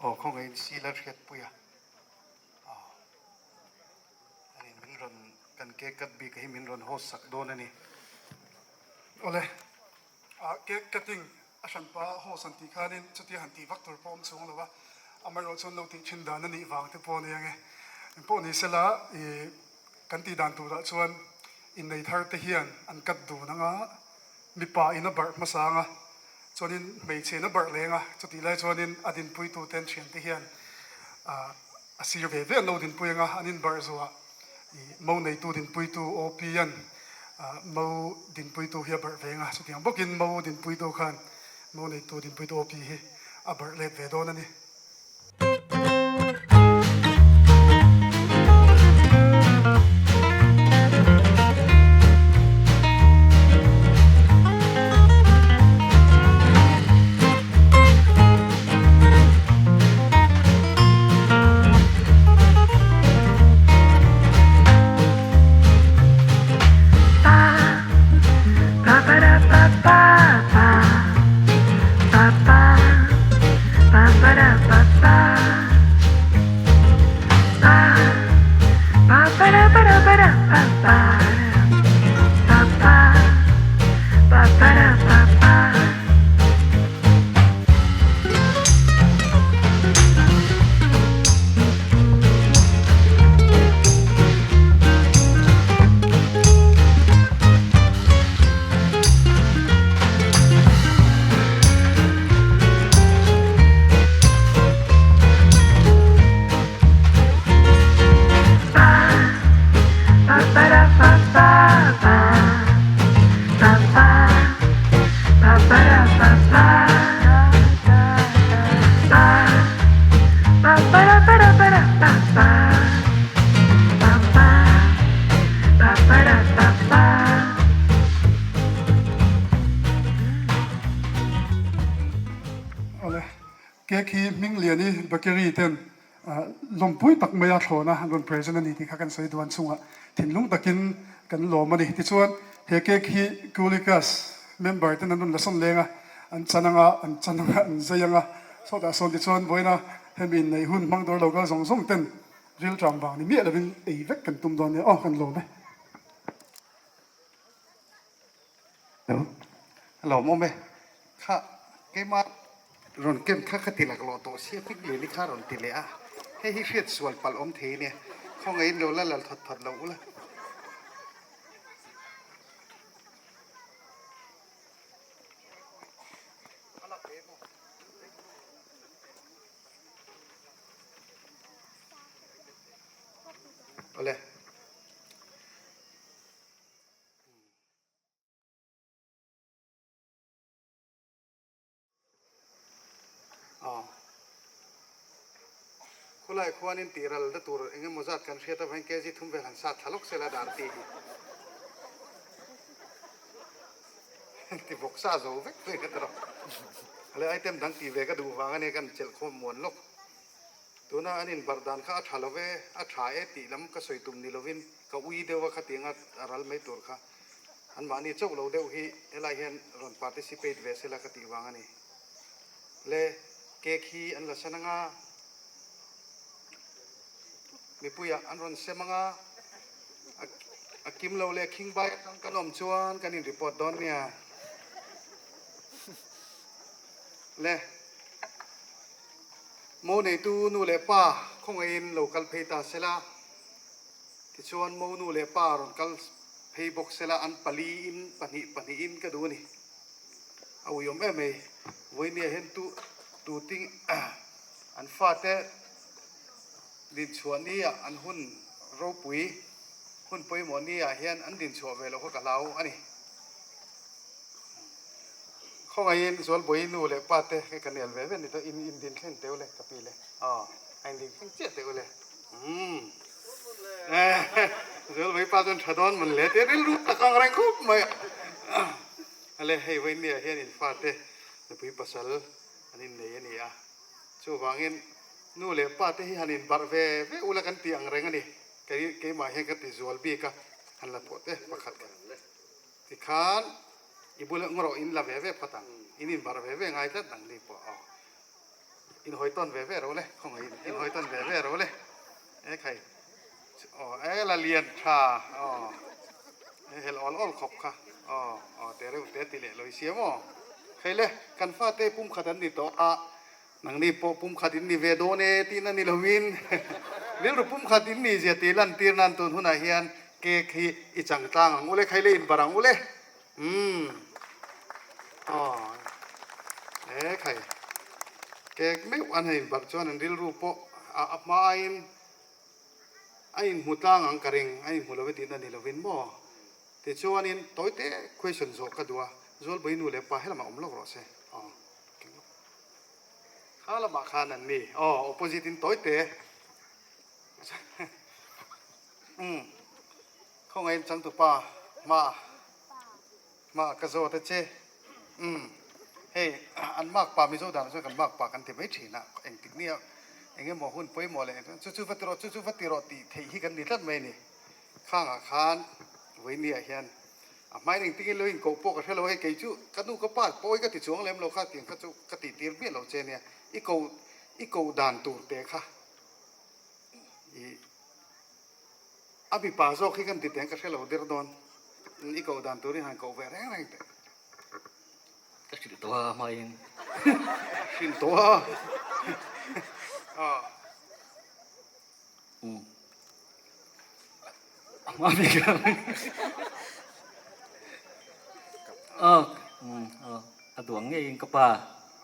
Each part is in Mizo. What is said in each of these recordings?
Aw khawngaihin Sila hriatpui a, aw ani min rawn kan cake cut bik hi min rawn host sak dawn a ni. Awle, ah cake cutting a hranpa a host an tih khanin chutia han tih vak tur pawh awm chhung lo a, amaherawh chuan lo tih thin dan a nih vang te pawh a ni ange. Engpawh ni sela ih kan tih dan turah chuan innei thar te hian an cut dun anga Mipa in a barh hmasa ang a, chuanin hmeichhe in a barh leng a, chutih lai chuanin a dinpuitu ten thiante hian a sir ve ve an lo dinpui ang a, an inbarh zuah ih mo neitu dinpuitu OP an mo dinpuitu hi a barh ve ang a, chutiang bawkin mo dinpuitu khan mo neitu dinpuitu OP hi a barh let ve dawn a ni. Awle, cake hi hming lian i bakery ten lawmpui tak maia thlawna an rawn present a ni tih kha kan sawi duan chungah thinlung takin kan lawm a ni. Tichuan, he cake hi Kulikas member ten an rawn la sawn leng a, an chan anga, an chan anga, an zai anga, sawtah sawn tichuan vawiina hemi inneih hun hmang dawr lo kal zawng zawng ten rilṭam vang ni miah lovin ei vek kan tum dawn nia aw kan lawm e. Lawmawm e. Kha keima rawn ken kha ka ti laklawh tawh sia hming lian i kha rawn ti leh a, hei hi hriat sual palh awm thei ania, khawngaihin lo la lal thawt thawt lo ula. Awle. Aw. Khulai khuanin tih ral na tur eng emaw zat kan hriat avangin kg thum vel han sat thla lawk sela dar ti hi. Ti bawk sa zo vek mai ka ti rawh. Ale item dang tih ve ka duh vang ania kan chelh khawm muan lawk. Tuna an inbarh dan kha a tha lo ve, a tha e tih lam ka sawi tum ni lovin ka ui deuh a khatianga a ral mai tur kha. Anmahni chauh lo deuh hi helai hian rawn participate ve sela ka tih vang a ni. Le cake hi an la san anga, mipuiah an rawn sem anga, a kim lo leh khingbai atang kan awm chuan kan in report dawn nia. Le mo neitu nu leh pa khawngaihin lo kal phei ta sela, tichuan mo nu leh pa rawn kal Phei bawk sela an paliin pahnih pahnihin ka duh a ni. A uiawm em mai. Vawinia hian tu tuting an fate dinchhuah niah an hun ropui hun pawimawh niah hian an dinchhuah ve loh kha ka hlau a ni. Khawngaihin Zualbawi nu leh pa te hei ka nel ve ve a ni tawh in indin thleng teh u le ka pi le. Aw a indin thleng chiah teh u le. Umm. Zualbawi pa chuan tha dawn man le tia rilru tak ang reng khawp mai a. Ale hei Vawinia hian in fate nupui pasal an innei a ni a. Chuvangin nu leh pa te hi han inbarh ve ve ula kan tih ang reng a ni. Kei keimah hian ka ti zual bik a, han la pawh te pakhat kha. Tikhan i bula ngawrawh in la ve ve phawt ang, in inbarh ve ve ngai tlat ang ni pawh aw. Inhawi tawn ve ve ro le, khawngaihin inhawi tawn ve ve ro le. E khai, aw e la lian tha, aw e hel awl awl khawp kha, aw aw te reuh te ti leh lawi sia maw. Khai le, kan fate pumkhat an ni tawh a, nangni pawh pumkhat in ni ve dawn e tihna ni lovin rilru pumkhat in ni zia tih lantir nan tun hunah hian cake hi i chang tlang ang u le, khai le inbarh ang u le. Umm aw e khai cake meuh an han inbarh chuan an rilru pawh a a hmain a inhmu tlang ang ka ring a inhmu lo e tihna ni lovin maw tichuanin tawite question zawh ka duh a Zualbawi nu leh pa helamah awm lawk rawh se aw kha lamah khan an ni aw opposite in tawite umm. Khawngaih changtupa hma hma ka zawt a che. Umm hei an mark pa Mizo dan chuan kan mark pa kan ti mai thin a, engtik nia eng emaw hun pawimawh leh chu chu va ti rawh chu chu va ti rawh tih theih hi kan ni tlat mai a ni. Khangah khan vawinia hian a hmain engtin lo inkoh pawh ka hre lo hei kei chu ka nu ka pa pawi ka ti chuang lem lo kha tiang kha chu ka tih tir miah lo che nia i ko i koh dan tur te kha i A mipa zawk hi kan ti teng ka hre lo der dawn. I koh dan turin han koh ve reng reng teh. Ka hrilh tawh a hmain. Hrilh tawh a. Um. A hma bik a. Aw. Um. Aw. A duang ngeiin ka pa.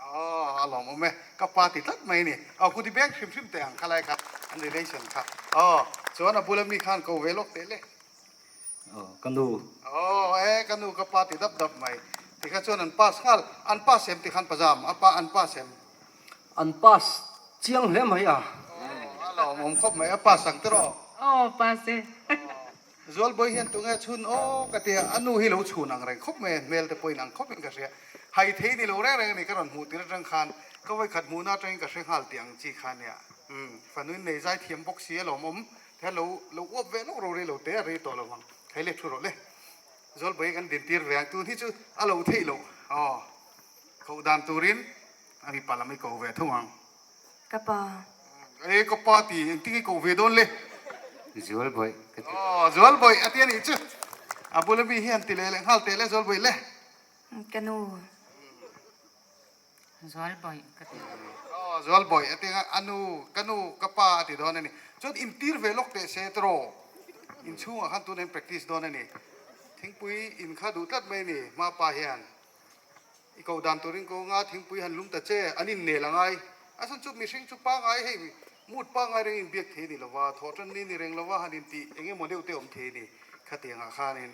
Aw a lawmawm e, ka pa ti tlat mai a ni. Aw kuti beng hrim hrim teh ang kha lai kha an relation kha. Aw chuan a bula mi khan ko ve lawk teh le. Aw ka nu. Aw e ka nu ka pa ti dap dap mai. Tikha chuan an pass nghal, an pass em tikhan pazam a pa an pass em. An pass chiang hle mai a. Aw a lawmawm khawp mai a pass ang tiraw. Aw pass e. Zualbawi hian tunge chhun aw ka ti a, a nu hi lo chhun ang reng khawp mai a, hmel te pawhin ang khawpin ka hria. Hai thei ni lo reng reng a ni, ka rawn hmuh tir atang khan ka vawikhat hmuhna atangin ka hre nghal tih ang chi kha nia. Umm, fanuin nei zai thiam bawk si a lawmawm, tihian lo lo uap ve lawk ro rei lo te a rei tawh lo ang, thei leh thu rawh le. Zualbawi kan din tir ve ang, tun hi chu a lo theih loh aw, koh dan turin a mipa lam i ko ve thung ang. Ka pa. E ka pa ti engtin nge koh ve dawn le? Zual bawih ka ti. Aw Zual bawih a ti a nih chu. A bula mi hian ti leh leh nghal teh le Zual bawih le. Ka nu. Zual bawih ka ti. Aw Zual bawih a ti a, a nu ka nu ka pa a ti dawn a ni. Chuan intir ve lawk teh se tiraw. Inchhungah khan tunah in practice dawn a ni. Thingpui in kha duh tlat mai a ni hma pa hian. I ko dan turin ko nga thingpui han lum ta che, an innel a ngai. A chhan chu mihring chu pangai hei mood pangai reng in biak thei a ni lova, thawh tan ni ni reng lova han intih eng emaw deuh te awm thei a ni. Khatiangah khanin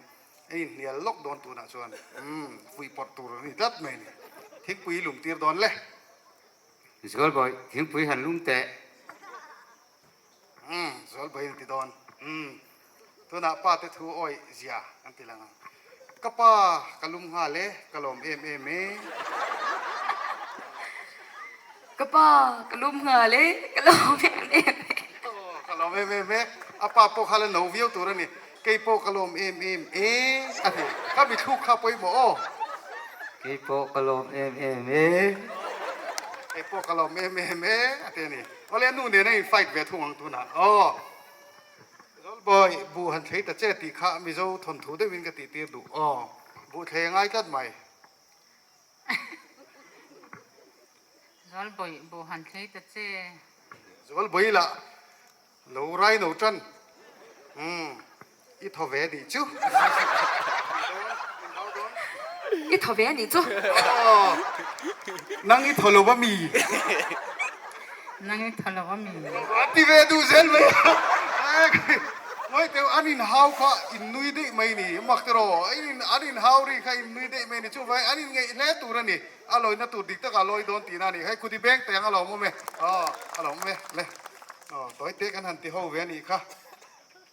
a inhnial lawk dawn tunah chuan umm fuihpawrh tur a ni tlat mai a ni. Thingpui i lum tir dawn le. Zualbawi, thingpui han lum teh. Umm, Zualbawi an ti dawn. Umm, tunah pa te thu awih zia an ti lang ang. Ka pa ka lum nghal e, ka lawm em em e. Ka pa ka lum nghal e, ka lawm em em e. Aw, ka lawm em em e. A pa pawh kha la no viau tur a ni. Kei pawh ka lawm em em e a ti. Ka mithluk kha pawimawh aw. Kei pawh ka lawm em em e. Kei pawh ka lawm em em e a ti a ni. Awle a nu nen a in fight ve thung ang tunah aw. Zawlbawi buh han thlei ta che tih kha Mizo thawnthu deuhin ka tih tir duh aw. Buh thlei a ngai tlat mai. Zawlbawi buh han thlei ta che. Zawlbawi lah Lo rai no tan. Umm i thaw ve nih chu. I thaw ve nih chu. Aw nang i thaw lo a mi. Nang i thaw lo a mi. A ti ve duh zel mai a. Ngawi teuh an in hau kha in nui daih mai ni mak tiraw an in hau ri kha in nui daih mai ni chuvangin an in ngeih hle tur a ni. A lawina tur dik takah lawi dawn tihna a ni. Hei khuti beng teng a lawm awm e. Aw a lawm awm e le. Aw tawi te kan han ti ho ve a nih kha.